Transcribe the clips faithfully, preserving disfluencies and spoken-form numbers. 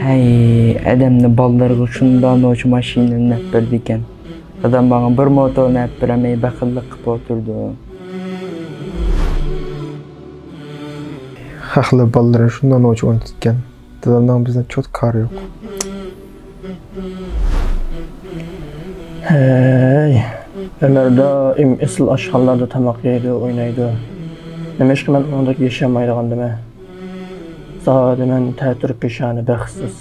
ھەي، ئادەمنى بالىلىرىغا شۇنداق نوچى ماشىنىنى ئەپ بېرىدىكەن. دادام ماڭا بىر موتورنى ئەپ بېرەلمەي بېخىللىق قىلىپ ئولتۇرىدۇ. خەقلەر بالىلىرىنى شۇنداق نوچى ئوينىتىدىكەن. دادامنىڭ بىزدىن چوت كارى يوق. ھەي، ئۆمەر دائىم ئېسىل ئاشخانىلاردا تاماق يەيدۇ، ئوينايدۇ. نېمىشقا مەن ئۇنىڭدەك ياشىيالمايدىغاندىمەن؟ زادى مەن تەتۈر پېشانە بەختسىز.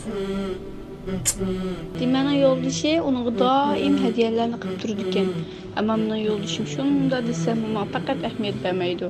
دىمەنىڭ يولدىشى ئۇنىڭغا دائىم ھەدىيەلەرنى قىلىپ تۇرىدىكەن. ئەمما مېنىڭ يولدىشىم شۇنداق دېسەممۇ ماڭا پەقەت ئەھمىيەت بەرمەيدۇ.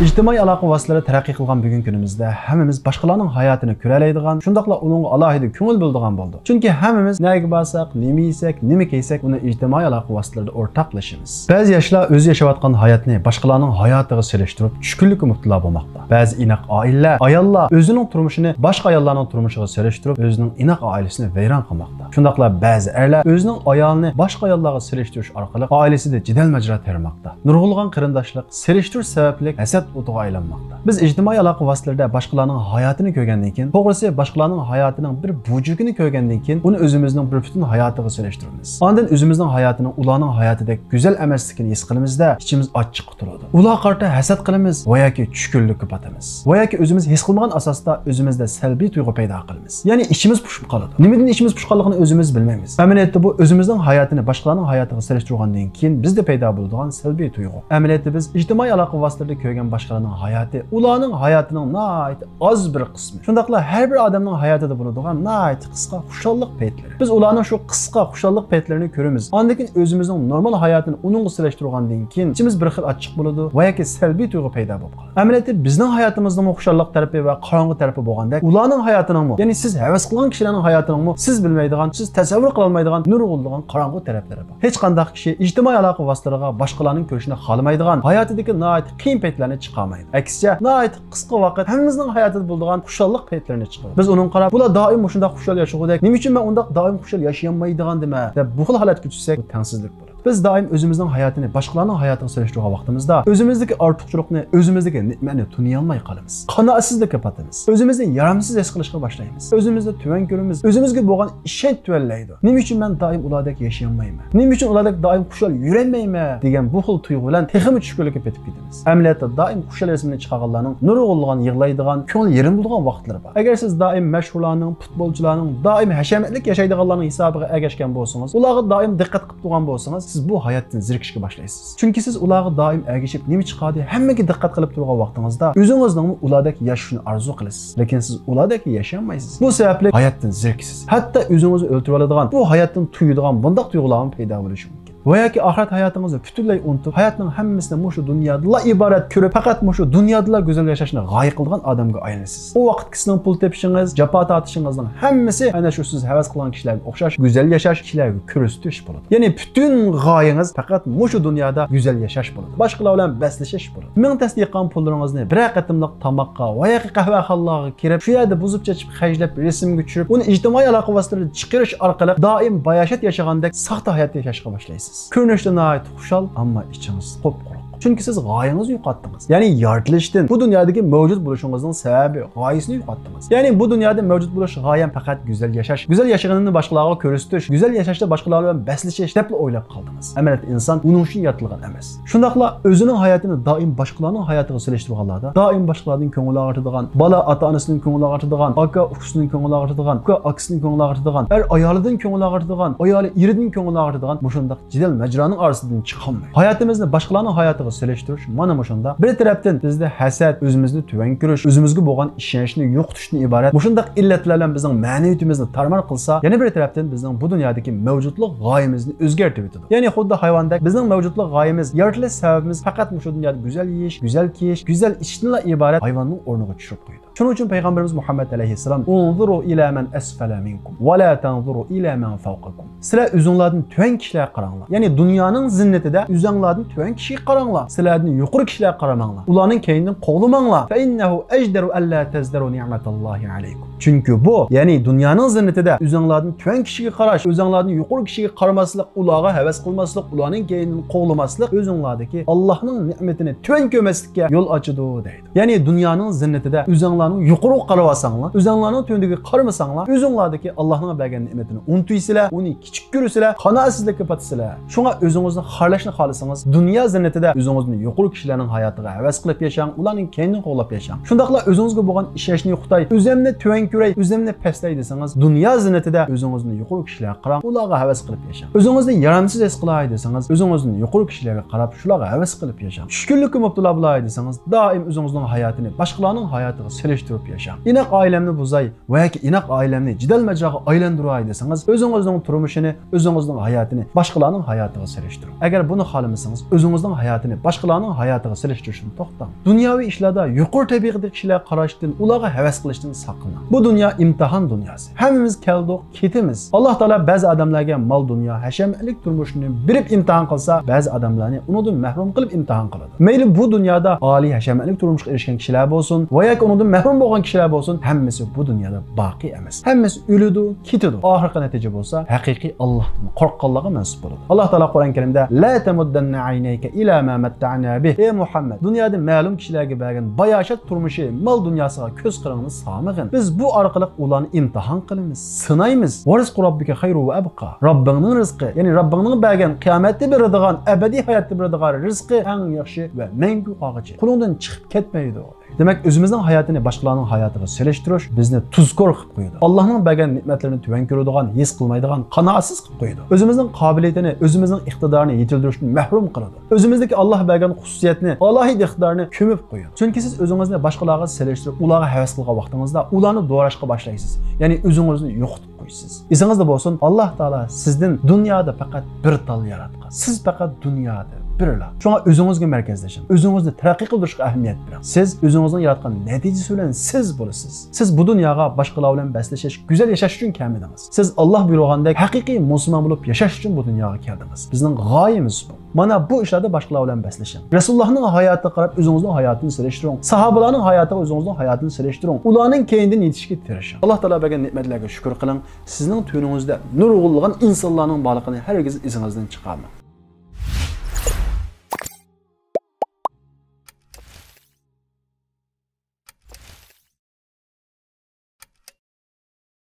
ئىجتىمائىي ئالاقە ۋاسىتىلىرى تەرەققىي قىلغان بۈگۈنكى كۈنىمىزدە ھەممىمىز باشقىلارنىڭ ھاياتىنى كۆرەلەيدىغان، شۇنداقلا ئۇنىڭغا ئالاھىدە كۆڭۈل بۆلىدىغان بولدۇق. چۈنكى ھەممىمىز نەگە بارساق، نېمە يېسەك، نېمە كىيسەك، ئۇنى ئىجتىمائىي ئالاقە ۋاسىتىلىرىدە ئورتاقلىشىمىز. بەزى ياشلار ئۆزى ياشاۋاتقان ھاياتنى باشقىلارنىڭ ھاياتىغا سېلىشتۇرۇپ، چۈشكۈنلۈككە مۇپتىلا بولماقتا. بەزى ئىناق ئائىلىلەر، ئاياللار ئۆزىنىڭ تۇرمۇشىنى باشقا ئاياللارنىڭ تۇرمۇشىغا سېلىشتۇرۇپ، ئۆزىنىڭ ئىناق ئائىلىسىنى ۋەيران قىلماقتا. شۇنداقلا بەزى ئەرلەر ئۆزىنىڭ ئايالىنى باشقا ئاياللارغا سېلىشتۇرۇش ئارقىلىق ئائىلىسىدە جېدەل-ماجىرا تېرىماقتا. نۇرغۇنلىغان قېرىنداشلىق سېلىشتۇرۇش سەۋەبلىك ھەسەت ئوتىغا ئايلانماقتا. بىز ئىجتىمائىي ئالاقە ۋاسىتىلىرىدە باشقىلارنىڭ ھاياتىنى كۆرگەندىن كېيىن، توغرىسى، باشقىلارنىڭ ھاياتىنىڭ بىر بۇرجىكىنى كۆرگەندىن كېيىن، ئۇنى ئۆزىمىزنىڭ بىر پۈتۈن ھاياتىغا سېلىشتۇرىمىز. ئاندىن ئۆزىمىزنىڭ ھاياتىنىڭ ئۇلارنىڭ ھاياتىدەك گۈزەل ئەمەسلىكىنى ھېس قىلىمىز-دە، ئىچىمىز ئاچچىققا تولىدۇ. ئۇلارغا قارىتا ھەسەت قىلىمىز ۋە ياكى چۈشكۈنلۈككە پاتىمىز. ۋە ياكى ئۆزىمىز ھېس قىلمىغان ئاساستا ئۆزىمىزدە سەلبىي تۇيغۇ پەيدا قىلىمىز. يەنى ئىچىمىز پۇشۇپ قالىدۇ. نېمىدىن ئىچىمىز پۇشقانلىقىنى ئۆزىمىز بىلمەيمىز. ئەمەلىيەتتە بۇ ئۆزىمىزنىڭ ھاياتىنى باشقىلارنىڭ ھاياتىغا سېلىشتۇرغاندىن كېيىن بىزدە پەيدا بولىدىغان سەلبىي تۇيغۇ. ئەمەلىيەتتە بىز ئىجتىمائىي ئالاقە ۋاسىتىلىرىدە كۆرگەن باشقىلارنىڭ ھاياتى ئۇلارنىڭ ھاياتىنىڭ ناھايىتى ئاز بىر قىسمى. شۇنداقلا ھەر بىر ئادەمنىڭ ھاياتىدا بولىدىغان ناھايىتى قىسقا خۇشاللىق پەيتلىرى. بىز ئۇلارنىڭ شۇ قىسقا خۇشاللىق پەيتلىرىنى كۆرىمىز. ئاندىن كېيىن ئۆزىمىزنىڭ نورمال ھاياتىنى ئۇنىڭغا سېلىشتۇرغاندىن كېيىن ئىچىمىز بىر خىل ئاچچىق بولىدۇ ۋە ياكى سەلبىي تۇيغۇ پەيدا بولۇپ قالىدۇ. ئەمەلىيەتتە بىزنىڭ ھاياتىمىزنىڭمۇ خۇشاللىق تەرىپى ۋە قاراڭغۇ تەرىپى بولغاندەك، ئۇلارنىڭ ھاياتىنىڭمۇ، يەنى سىز ھەۋەس قىلغان كىشىلەرنىڭ ھاياتىنىڭمۇ سىز بىلمەيدىغان، سىز تەسەۋۋۇر قىلالمايدىغان نۇرغۇنلىغان قاراڭغۇ تەرەپلىرى بار. ھېچقانداق كىشى ئىجتىمائىي ئالاقە ۋاسىتىلىرىغا باشقىلارنىڭ كۆرۈشىنى خالىمايدىغان، ھاياتىدىكى ناھايىتى قىيىن پەيتلەرنى چىقارمايدۇ. ئەكسىچە، ناھايىتى قىسقا ۋاقىت ھەممىمىزنىڭ ھاياتىدا بولىدىغان خۇشاللىق پەيتلىرىنى چىقىرىدۇ. بىز ئۇنىڭغا قاراپ، بۇلار دائىم مۇشۇنداق خۇشال ياشىغۇدەك، نېمە ئۈچۈن مەن ئۇنداق دائىم خۇشال ياشىيالمايدىغاندىمەن دەپ بۇ خىل ھالەتكە چۈشسەك، بۇ تەڭسىزلىك بولىدۇ. بىز دائىم ئۆزىمىزنىڭ ھاياتىنى باشقىلارنىڭ ھاياتىغا سېلىشتۇرغان ۋاقتىمىزدا ئۆزىمىزدىكى ئارتۇقچىلىقنى، ئۆزىمىزدىكى نېمەتنى تونۇيالماي قالىمىز. قانائەتسىزلىككە پاتىمىز. ئۆزىمىزنى يارامسىز ھېس قىلىشقا باشلايمىز. ئۆزىمىزنى تۆۋەن كۆرىمىز. ئۆزىمىزگە بولغان ئىشەنچ تۆۋەنلەيدۇ. نېمە ئۈچۈن مەن دائىم ئۇلاردەك ياشىيالمايمەن؟ نېمە ئۈچۈن ئۇلاردەك دائىم خۇشال يۈرەلمەيمەن؟ دېگەن بۇ خىل تۇيغۇ بىلەن تېخىمۇ چۈشكۈنلۈككە پېتىپ كېتىمىز. ئەمەلىيەتتە دائىم خۇشال رەسىمىنى چىقارغانلارنىڭ نۇرغۇنلىغان يىغلايدىغان، كۆڭلى يېرىم بولىدىغان ۋاقىتلىرى بار. ئەگەر سىز دائىم مەشھۇرلارنىڭ، فۇتبولچىلارنىڭ، دائىم ھەشەمەتلىك ياشايدىغانلارنىڭ ھېسابىغا ئەگەشكەن بولسىڭىز، ئۇلارغا دائىم دىققەت قىلىپ تۇرغان بولسىڭىز، سىز بۇ ھاياتتىن زېرىكىشكە باشلايسىز. چۈنكى سىز ئۇلارغا دائىم ئەگىشىپ، نېمە چىقاردى، ھەممىگە دىققەت قىلىپ تۇرغان ۋاقتىڭىزدا، ئۆزىڭىزنىڭمۇ ئۇلاردەك ياشىشىنى ئارزۇ قىلىسىز. لېكىن سىز ئۇلاردەك ياشىيالمايسىز. بۇ سەۋەبلىك ھاياتتىن زېرىكىسىز. ھەتتا ئۆزىڭىزنى ئۆلتۈرۈۋالىدىغان، بۇ ھاياتتىن تويىدىغان بۇنداق تۇيغۇلارمۇ پەيدا بولۇشى مۇمكىن. ۋە ياكى ئاخىرەت ھاياتىڭىزنى پۈتۈنلەي ئۇنتۇپ، ھاياتنىڭ ھەممىسىنى مۇشۇ دۇنيادىلا ئىبارەت كۆرۈپ، پەقەت مۇشۇ دۇنيادىلا گۈزەل ياشاشنى غايە قىلىدىغان ئادەمگە ئايلىنىسىز. ئۇ ۋاقىتتا سىزنىڭ پۇل تېپىشىڭىز، جاپا تارتىشىڭىزنىڭ ھەممىسى ئەنە شۇ سىز ھەۋەس قىلغان كىشىلەرگە ئوخشاش گۈزەل ياشاش، كىشىلەرگە كۆرسىتىش بولىدۇ. يەنى پۈتۈن غايىڭىز پەقەت مۇشۇ دۇنيادا گۈزەل ياشاش بولىدۇ. باشقىلار بىلەن بەسلىشىش بولىدۇ. مىڭ تەستە يىغقان پۇللىرىڭىزنى بىرەر قېتىملىق تاماققا ۋە ياكى قەھۋەخانىلارغا كىرىپ، شۇ يەردە بۇزۇپ چېچىپ خەجلەپ، رەسىمگە چۈشۈرۈپ، ئۇنى ئىجتىمائىي ئالاقە ۋاسىتىلىرىدە چىقىرىش ئارقىلىق دائىم باياشات ياشىغاندەك ساختا ھايات ياشاشقا باشلايسىز. كۆرۈنۈشتە ناھايىتى خۇشال، ئەمما ئىچىڭىز قۇپقۇرۇق. چۈنكى سىز غايىڭىزنى يوقاتتىڭىز. يەنى يارىتىلىشتىن، بۇ دۇنيادىكى مەۋجۇت بولۇشىڭىزنىڭ سەۋەبى، غايىسىنى يوقاتتىڭىز. يەنى بۇ دۇنيادا مەۋجۇت بولۇش غايەم پەقەت گۈزەل ياشاش، گۈزەل ياشىغىنىمنى باشقىلارغا كۆرسىتىش، گۈزەل ياشاشتا باشقىلار بىلەن بەسلىشىش دەپلا ئويلاپ قالدىڭىز. ئەمەلىيەتتە ئىنسان ئۇنىڭ ئۈچۈن يارىتىلغان ئەمەس. شۇنداقلا ئۆزىنىڭ ھاياتىنى دائىم باشقىلارنىڭ ھاياتىغا سېلىشتۇرغانلاردا، دائىم باشقىلاردىن كۆڭۈل ئاغرىتىدىغان، بالا ئاتا-ئانىسىدىن كۆڭۈل ئاغرىتىدىغان، ئاكا ئۇكىسىدىن كۆڭۈل ئاغرىتىدىغان، ئۇكا ئاكىسىدىن كۆڭۈل ئاغرىتىدىغان، ئەر ئايالىدىن كۆڭۈل ئاغرىتىدىغان، ئايالى ئېرىدىن كۆڭۈل ئاغرىتىدىغان مۇشۇنداق جېدەل مەجرانىڭ ئارىسىدىن چىقالمايدۇ. ھاياتىمىزنى باشقىلارنىڭ ھاياتىغا سېلىشتۇرۇش مانا مۇشۇنداق. بىر تەرەپتىن بىزدە ھەسەت، ئۆزىمىزنى تۆۋەن كۆرۈش، ئۆزىمىزگە بولغان ئىشەنچنى يوقىتىشتىن ئىبارەت مۇشۇنداق ئىللەتلەر بىلەن بىزنىڭ مەنىۋىيىتىمىزنى تارمار قىلسا، يەنە بىر تەرەپتىن بىزنىڭ بۇ دۇنيادىكى مەۋجۇتلۇق غايىمىزنى ئۆزگەرتىۋېتىدۇ. يەنى خۇددى ھايۋاندەك بىزنىڭ مەۋجۇتلۇق غايىمىز، يارىتىلىش سەۋەبىمىز پەقەت مۇشۇ دۇنيادا گۈزەل يېيىش، گۈزەل كىيىش، گۈزەل ئىچىشنىلا ئىبارەت ھايۋاننىڭ ئورنىغا چۈشۈرۈپ قويىدۇ. شۇنىڭ ئۈچۈن پەيغەمبىرىمىز مۇھەممەد ئەلەيھىسسالام، «انظروا إلى من أسفل منكم ولا تنظروا إلى من فوقكم.» سىلەر ئۆزۈڭلاردىن تۆۋەن كىشىلەرگە قاراڭلار. يەنى دۇنيانىڭ زىننىتىدە ئۆزۈڭلاردىن تۆۋەن كىشىگە قاراڭلار. سىلەردىن يۇقىرى كىشىلەرگە قارىماڭلار. ئۇلارنىڭ كەينىدىن قوغلىماڭلار. فإنه أجدر ألا تزدروا نعمة الله عليكم. چۈنكى بۇ، يەنى دۇنيانىڭ زىننىتىدە ئۆزۈڭلاردىن تۆۋەن كىشىگە قاراش، ئۆزۈڭلاردىن يۇقىرى كىشىگە قارىماسلىق، ئۇلارغا ھەۋەس قىلماسلىق، ئۇلارنىڭ كەينىدىن قوغلىماسلىق ئۆزۈڭلاردىكى ئاللاھنىڭ نېمىتىنى تۆۋەن كۆرمەسلىككە يول ئاچىدۇ دەيدۇ. يەنى دۇنيانىڭ زىننىتىدە ئۆزۈڭلارنىڭ يۇقىرىغا قارىۋالساڭلار، ئۆزۈڭلارنىڭ تۆۋەندىكىگە قارىمىساڭلار، ئۆزۈڭلاردىكى ئاللاھنىڭ بەرگەن نېمىتىنى ئۇنتۇيسىلەر، ئۇنى كىچىك كۆرىسىلەر، قانائەتسىزلىككە پاتىسىلەر. شۇڭا ئۆزىڭىزنى خارلاشنى خالىسىڭىز، دۇنيا زىننىتىدە ئۆزىڭىزدىن يۇقىرى كىشىلەرنىڭ ھاياتىغا ھەۋەس قىلىپ ياشاڭ، ئۇلارنىڭ كەينىدىن قوغلاپ ياشاڭ. شۇنداقلا ئۆزىڭىزگە بولغان ئىشەنچنى يوقىتاي، ئۆزۈمنى تۆۋەن كۆرەي، ئۆزۈمنى پەسلەي دېسىڭىز، دۇنيا زىننىتىدە ئۆزىڭىزدىن يۇقىرى كىشىلەرگە قاراڭ، ئۇلارغا ھەۋەس قىلىپ ياشاڭ. ئۆزىڭىزنى يارامسىز ھېس قىلاي دېسىڭىز، ئۆزىڭىزدىن يۇقىرى كىشىلەرگە قاراپ، شۇلارغا ھەۋەس قىلىپ ياشاڭ. چۈشكۈنلۈككە مۇپتىلا بولاي دېسىڭىز، دائىم ئۆزىڭىزنىڭ ھاياتىنى باشقىلارنىڭ ھاياتىغا سېلىشتۇرۇپ ياشاڭ. ئىناق ئائىلەمنى بۇزاي ۋە ياكى ئىناق ئائىلەمنى جېدەل مەجاغا ئايلاندۇراي دېسىڭىز، ئۆزىڭىزنىڭ تۇرمۇشىنى، ئۆزىڭىزنىڭ ھاياتىنى باشقىلارنىڭ ھاياتىغا سېلىشتۇرۇڭ. ئەگەر بۇنى خالىمىسىڭىز، ئۆزىڭىزنىڭ ھاياتىنى باشقىلارنىڭ ھاياتىغا سېلىشتۇرۇشتىن توختاڭ. دۇنياۋى ئىشلاردا يۇقىرى تەبىقىدىكى كىشىلەرگە قاراشتىن، ئۇلارغا ھەۋەس قىلىشتىن ساقلىنىڭ. بۇ دۇنيا ئىمتىھان دۇنياسى. ھەممىمىز كەلدۇق، كېتىمىز. ئاللاھ تائالا بەزى ئادەملەرگە مال-دۇنيا، ھەشەمەتلىك تۇرمۇشنى بېرىپ ئىمتىھان قىلسا، بەزى ئادەملەرنى ئۇنىڭدىن مەھرۇم قىلىپ ئىمتىھان قىلىدۇ. مەيلى بۇ دۇنيادا ئالىي ھەشەمەتلىك تۇرمۇشقا ئېرىشكەن كىشىلەر بولسۇن ۋە ياكى ئۇنىڭدىن مەھرۇم بولغان كىشىلەر بولسۇن، ھەممىسى بۇ دۇنيادا باقىي ئەمەس. ھەممىسى ئۆلىدۇ، كېتىدۇ. ئاخىرقى نەتىجە بولسا، ھەقىقىي ئاللاھتىن قورققانلارغا مەنسۇپ بولىدۇ. ئاللاھ تائالا قۇرئان كەرىمدە، لا تەمۇددەننە ئەينەيكە ئىلا ما مەتتەئنا بىھ. ئەي مۇھەممەد، دۇنيادا مەلۇم كىشىلەرگە بەرگەن باياشات تۇرمۇشى، مال دۇنياسىغا كۆز قىرىڭنى سالمىغىن. بىز بۇ ئارقىلىق ئۇلارنى ئىمتىھان قىلىمىز، سىنايمىز. ۋە رىزقۇ رەببىكە خەيرۇ ۋە ئەبقا. رەببىڭنىڭ رىزقى، يەنى رەببىڭنىڭ بەرگەن قىيامەتتە بېرىدىغان، ئەبەدىي ھاياتتا بېرىدىغان رىزقى ئەڭ ياخشى ۋە مەڭگۈ قالغۇچى. قولۇڭدىن چىقىپ كەتمەيدۇ. دېمەك، ئۆزىمىزنىڭ ھاياتىنى باشقىلارنىڭ ھاياتىغا سېلىشتۇرۇش بىزنى تۇزكور قىلىپ قويىدۇ. ئاللاھنىڭ بەرگەن نېمەتلىرىنى تۆۋەن كۆرىدىغان، ھېس قىلمايدىغان، قانائەتسىز قىلىپ قويىدۇ. ئۆزىمىزنىڭ قابىلىيىتىنى، ئۆزىمىزنىڭ ئىقتىدارىنى يېتىلدۈرۈشتىن مەھرۇم قىلىدۇ. ئۆزىمىزدىكى ئاللاھ بەرگەن خۇسۇسىيەتنى، ئالاھىدە ئىقتىدارنى كۆمۈپ قويىدۇ. چۈنكى سىز ئۆزىڭىزنى باشقىلارغا سېلىشتۇرۇپ، ئۇلارغا ھەۋەس قىلغان ۋاقتىڭىزدا ئۇلارنى دوراشقا باشلايسىز. يەنى ئۆزىڭىزنى يوقىتىپ قويىسىز. ئېسىڭىزدە بولسۇن، ئاللاھ تائالا سىزدىن دۇنيادا پەقەت بىر تال ياراتقان. سىز پەقەت دۇنيادا بىرلا. شۇڭا ئۆزىڭىزگە مەركەزلىشىڭ. ئۆزىڭىزنى تەرەققىي قىلدۇرۇشقا ئەھمىيەت بېرىڭ. سىز ئۆزىڭىزنىڭ ياراتقان نەتىجىسى بىلەن سىز بولىسىز. سىز بۇ دۇنياغا باشقىلار بىلەن بەسلىشىش، گۈزەل ياشاش ئۈچۈن كەلمىدىڭىز. سىز ئاللاھ بۇيرۇغاندەك ھەقىقىي مۇسۇلمان بولۇپ ياشاش ئۈچۈن بۇ دۇنياغا كەلدىڭىز. بىزنىڭ غايىمىز بۇ. مانا بۇ ئىشلاردا باشقىلار بىلەن بەسلىشىڭ. رەسۇلۇللاھنىڭ ھاياتىغا قاراپ ئۆزىڭىزنىڭ ھاياتىنى سېلىشتۇرۇڭ. ساھابىلارنىڭ ھاياتىغا ئۆزىڭىزنىڭ ھاياتىنى سېلىشتۇرۇڭ. ئۇلارنىڭ كەينىدىن يېتىشكە تىرىشىڭ. ئاللاھ تائالا بەرگەن نېمەتلەرگە شۈكۈر قىلىڭ. سىزنىڭ تۆۋىنىڭىزدە نۇرغۇنلىغان ئىنسانلارنىڭ بارلىقىنى ھەرگىز ئېسىڭىزدىن چىقارماڭ.